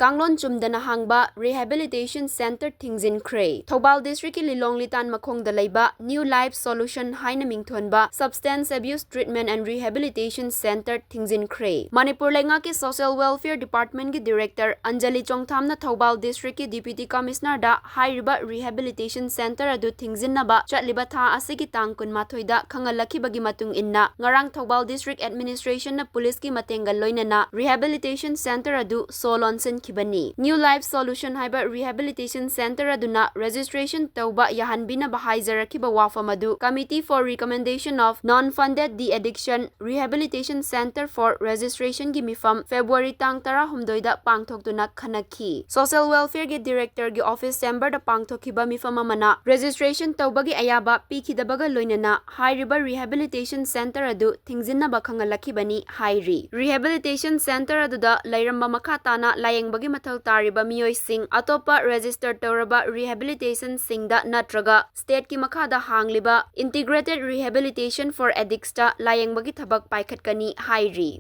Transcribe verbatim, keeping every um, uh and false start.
ꯀꯥꯡꯂꯣꯟ ꯆꯨꯝꯗꯅ ꯍꯥꯡꯕ Rehabilitation Centre ꯊꯤꯡꯖꯤꯟꯈ꯭ꯔꯦ꯫ Thoubal district ꯀꯤ ꯂꯤꯂꯣꯡ ꯂꯤꯇꯥꯟ ꯃꯈꯣꯡꯗ ꯂꯩꯕ New Life Solution ꯍꯥꯏꯅ ꯃꯤꯡꯊꯣꯟꯕ Substance Abuse Treatment and Rehabilitation Centre ꯊꯤꯡꯖꯤꯟꯈ꯭ꯔꯦ꯫ Manipur ꯂꯩꯉꯥꯛꯀꯤ Social Welfare Department ꯀꯤ Director ꯑꯟꯖꯂꯤ ꯆꯣꯡꯊꯥꯝꯅ ꯊꯧꯕꯥꯜ district ꯀꯤ Deputy Commissioner ꯗ ꯍꯥꯏꯔꯤꯕ Rehabilitation Centre ꯑꯗꯨ ꯊꯤꯡꯖꯤꯟꯅꯕ ꯆꯠꯂꯤꯕ ꯊꯥ ꯑꯁꯤꯒꯤ ꯇꯥꯡ ꯀꯨꯟꯃꯥꯊꯣꯏꯗ ꯈꯪꯍꯜꯂꯛꯈꯤꯕꯒꯤ ꯃꯇꯨꯡ ꯏꯟꯅ, ꯉꯔꯥꯡ ꯊꯧꯕꯥꯜ district administration ꯅ police ꯀꯤ ꯃꯇꯦꯡꯒ ꯂꯣꯏꯅꯅ Rehabilitation Centre ꯑꯗꯨ ꯁꯣ ꯂꯣꯟꯁꯤꯟꯈꯤꯕꯅꯤ꯫ New Life Solution ꯍꯥꯏꯕ Rehabilitation Centre ꯑꯗꯨꯅ registration ꯇꯧꯕ ꯌꯥꯍꯟꯕꯤꯅꯕ ꯍꯥꯏꯖꯔꯛꯈꯤꯕ ꯋꯥꯐꯝ ꯑꯗꯨ Committee for Recommendation of Non-Funded De-Addiction Rehabilitation Centre for Registration ꯒꯤ ꯃꯤꯐꯝ February ꯇꯥꯡ ꯇꯔꯥꯍꯨꯝꯗꯣꯏꯗ ꯄꯥꯡꯊꯣꯛꯇꯨꯅ ꯈꯟꯅꯈꯤ꯫ Social Welfare ꯒꯤ Director ꯒꯤ office chamber ꯗ ꯄꯥꯡꯊꯣꯛꯈꯤꯕ ꯃꯤꯐꯝ ꯑꯃꯅ registration ꯇꯧꯕꯒꯤ ꯑꯌꯥꯕ ꯄꯤꯈꯤꯗꯕꯒ ꯂꯣꯏꯅꯅ ꯍꯥꯏꯔꯤꯕ Rehabilitation Centre ꯑꯗꯨ ꯊꯤꯡꯖꯤꯟꯅꯕ ꯈꯪꯍꯜꯂꯛꯈꯤꯕꯅꯤ ꯍꯥꯏꯔꯤ꯫ Rehabilitation Centre ꯑꯗꯨꯗ ꯂꯩꯔꯝꯕ ꯃꯈꯥ ꯇꯥꯅ ꯂꯥꯌꯦꯡꯕꯒꯤ ꯃꯊꯧ ꯇꯥꯔꯤꯕ ꯃꯤꯑꯣꯏꯁꯤꯡ ꯑꯇꯣꯞꯄ register ꯇꯧꯔꯕ rehabilitation ꯁꯤꯡꯗ ꯅꯠꯇ꯭ꯔꯒ state ꯀꯤ ꯃꯈꯥꯗ ꯍꯥꯡꯂꯤꯕ Integrated Rehabilitation for Addicts ꯇ ꯂꯥꯌꯦꯡꯕꯒꯤ ꯊꯕꯛ ꯄꯥꯏꯈꯠꯀꯅꯤ ꯍꯥꯏꯔꯤ꯫